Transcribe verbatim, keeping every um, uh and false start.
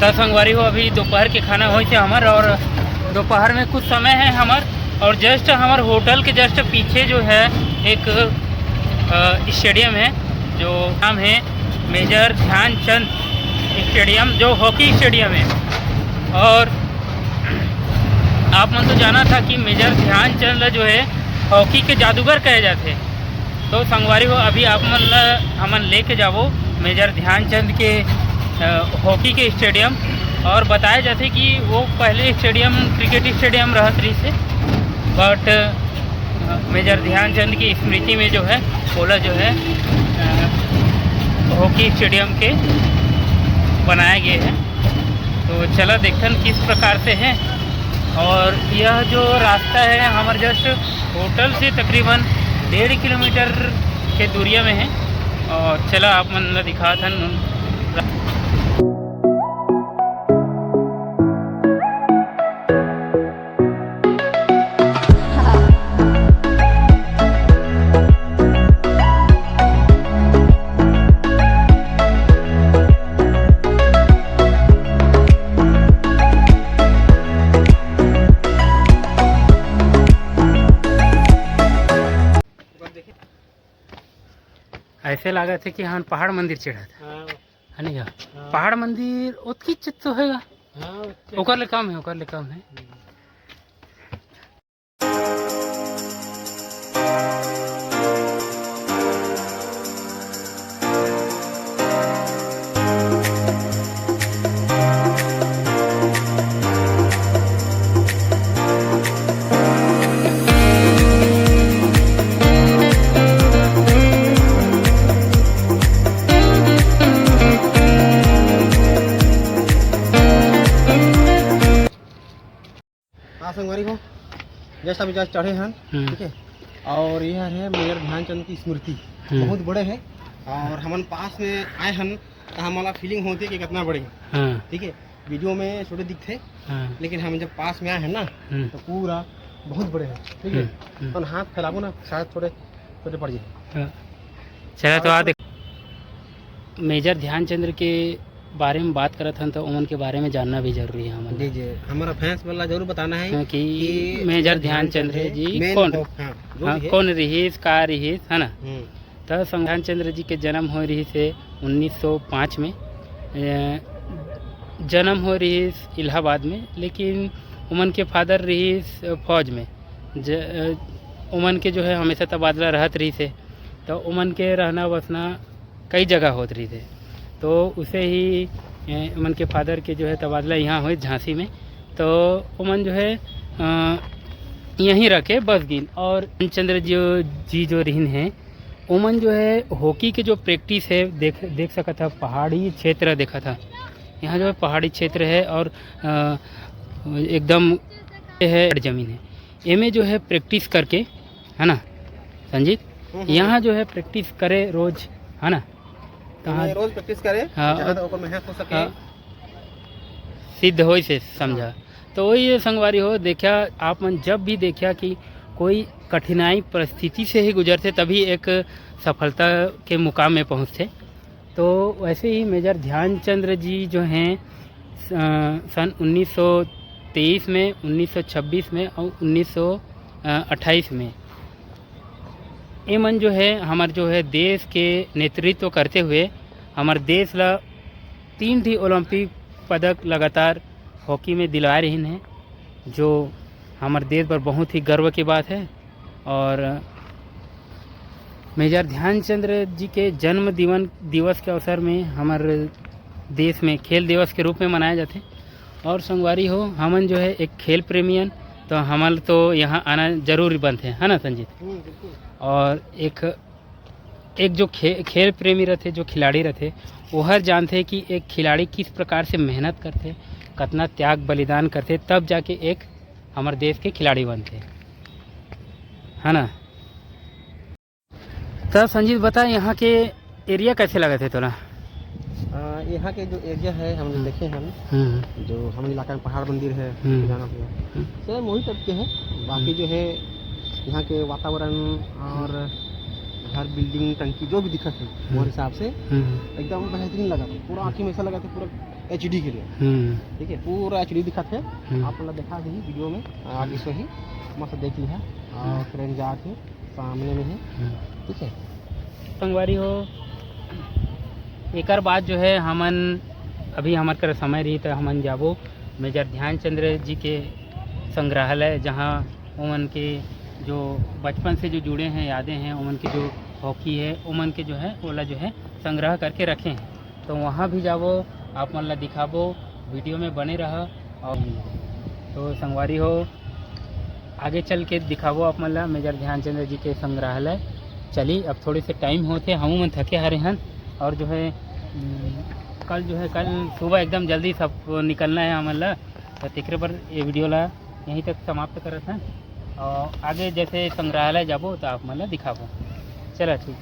त संगवारी हो, अभी दोपहर के खाना होइस हे हमर, और दोपहर में कुछ समय है हमर, और just हमर होटल के just पीछे जो है एक, अ, स्टेडियम है, जो नाम है मेजर ध्यानचंद स्टेडियम, जो हॉकी स्टेडियम है। और आप मन तो जाना था कि मेजर ध्यानचंद ला जो है हॉकी के जादूगर कहे जाथे। तो संगवारी हो, अभी आप मन ला हमन लेके जाबो मेजर ध्यानचंद के, अ, हॉकी के स्टेडियम, और बताया जाथे कि वो पहले स्टेडियम क्रिकेट स्टेडियम रहत रहिस हे, but, अ, मेजर ध्यानचंद की स्मृति में जो है ओला जो है, अ, हॉकी स्टेडियम के बनाया गया है। तो चला देखथन किस प्रकार से है। और यह जो रास्ता है हमर just होटल से तकरीबन डेढ़ किलोमीटर के दूरिया में है। और चला आप मन ला दिखाथन। ऐसे लागत हे कि हमन पहाड़ मंदिर चढ़त हे। हाँ। है नहीं का? हाँ। पहाड़ मंदिर ओतकी चित तो होगा। हाँ, ओतकी। ओकर ले कम है, ओकर ले कम है। हम्म। हाँ संगवारी हो, just अभी just चढ़े हन, हम्म। ठीक है, और ये है मेजर ध्यानचंद की स्मृति, हम्म। बहुत बड़े है, और हमन पास में आए हन तो हमला feeling होती है कि कितना बड़े है, हाँ। ठीक है, video में छोटे दिखते, हाँ। लेकिन हम जब पास में आए हैं ना, हम्म। तो पूरा बहुत बड़े है, ठीक है, हम्म, हम्म। तो हाथ फैलाबो ना, शायद थोड़े छोटे पड़ जाए। हाँ। चला तो आ देख, मेजर ध्यानचंद्र के बारे में बात करत हन, तो ओमन के बारे में जानना भी जरूरी है हमन जी, ला। जी, हमारा fans वाला जरूर बताना है हाँ, कि कि मेजर मेजर ध्यानचंद्र ध्यानचंद्र जी main कौन, हो-, हाँ, जो हाँ, भी है। कौन रिहिस, का रिहिस, है ना? हम्म। तो ध्यानचंद्र जी के जन्म होए रिहिस हे उन्नीस सौ पाँच में। ए, जन्म होए रिहिस इलाहाबाद में, लेकिन ओमन के father रिहिस फौज में। ज-, अ, ओमन के जो है हमेशा तबादला रहत रिहिस हे, तो ओमन के रहना बसना कई जगह होत रहिस हे। तो उसे ही, ए, ओमन के father के जो है तबादला यहाँ होइस झांसी में, तो ओमन जो है, अ, यहीं रह के बस गिन। और चंद्र जी, जी जो रिहिन हे, ओमन जो है hockey के जो practice है, देख, देख सकत ह, पहाड़ी क्षेत्र देखत ह। यहाँ जो है पहाड़ी क्षेत्र है और, अ, एकदम ये है जमीन है, एमे जो है practice करके, है ना संजीत, हम्म, हम्म। यहाँ जो है practice करे रोज, है ना? तो एमे हाँ, रोज practice करे, हाँ, जहाँ तक ओकर मेहनत हो सके। हाँ, सिद्ध होइस हे समझा। हाँ। तो वही है संगवारी हो, देखा आप मन जब भी देखा कि कोई कठिनाई परिस्थिति से ही गुजरथे तभी एक सफलता के मुकाम में पहुँचथे। तो वैसे ही मेजर ध्यानचंद्र जी जो हैं, अ, सन उन्नीस सौ तेईस में, उन्नीस सौ छब्बीस में और उन्नीस सौ अट्ठाईस में, ये मन जो है हमर जो है देश के नेतृत्व करते हुए हमर देश ला तीन ठी ओलंपिक पदक लगातार hockey में दिलवाए रहिन हे, जो हमर देश बर बहुत ही गर्व की बात है। और मेजर ध्यानचंद्र जी के जन्म दिवन, दिवस के अवसर में हमर देश में खेल दिवस के रूप में मनाया जाथे। और संगवारी हो, हमन जो है एक खेल प्रेमी हन, तो हमन तो यहाँ आना जरूरी बनथे, है ना संजीत? हम्म, बिल्कुल। और एक, एक जो खे-, खेल प्रेमी रथे, जो खिलाड़ी रथे, ओहर जानथे कि एक खिलाड़ी किस प्रकार से मेहनत करथे, कतना त्याग बलिदान करथे, तब जाके एक हमर देश के खिलाड़ी बनथे, है ना? त संजीत बता, यहाँ के area कैसे लगत हे तोला? आ, यहाँ के जो area है, हम जो हम्म। देखे हैं, हम्म। जो हमर इलाका में पहाड़ मंदिर है, हम्म। जाना हुआ, हम्म। same वही type के है। बाकी हम्म। जो है, यहाँ के वातावरण और हम्म। घर, building, टंकी जो भी दिखत है, हम्म। वो हिसाब से हम्म। एकदम बेहतरीन लगा। पूरा हम्म। आँखी में ऐसा लगा था, पूरा एचडी के लिए। हम्म। ठीक है, पूरा एचडी दिखत हे। हम्म। आप मन ला दिखा देही वीडियो में, आगे से ही मस्त देख लिहा। और ट्रेन जात हे, सामने में ही। हम्म। ठीक है, संगवारी हो, एकर बाद जो है हमन, अभी हमर कर समय रही तो हमन जाबो मेजर ध्यानचंद्र जी के संग्रहालय, जहाँ ओमन के जो बचपन से जो जुड़े हैं, यादें हैं, ओमन के जो हॉकी है, ओमन के जो है ओला जो है संग्रह करके रखे हैं। तो वहाँ भी जाबो, आप मन ला दिखाबो, वीडियो में बने रहा। और तो संगवारी हो, आगे चल के दिखाबो आप मन ला मेजर ध्यानचंद्र जी के संग्रहालय। चली, अब थोड़े से टाइम होथे, हमू मन थके हारे हन। और जो है, हम्म, कल जो है, कल सुबह एकदम जल्दी सब निकलना है हमन ला। तो तेकरे बर ये वीडियो ला यहीं तक समाप्त करत हन। और आगे जैसे संग्रहालय जाबो तो आप मन ला दिखाबो। चला, ठीक।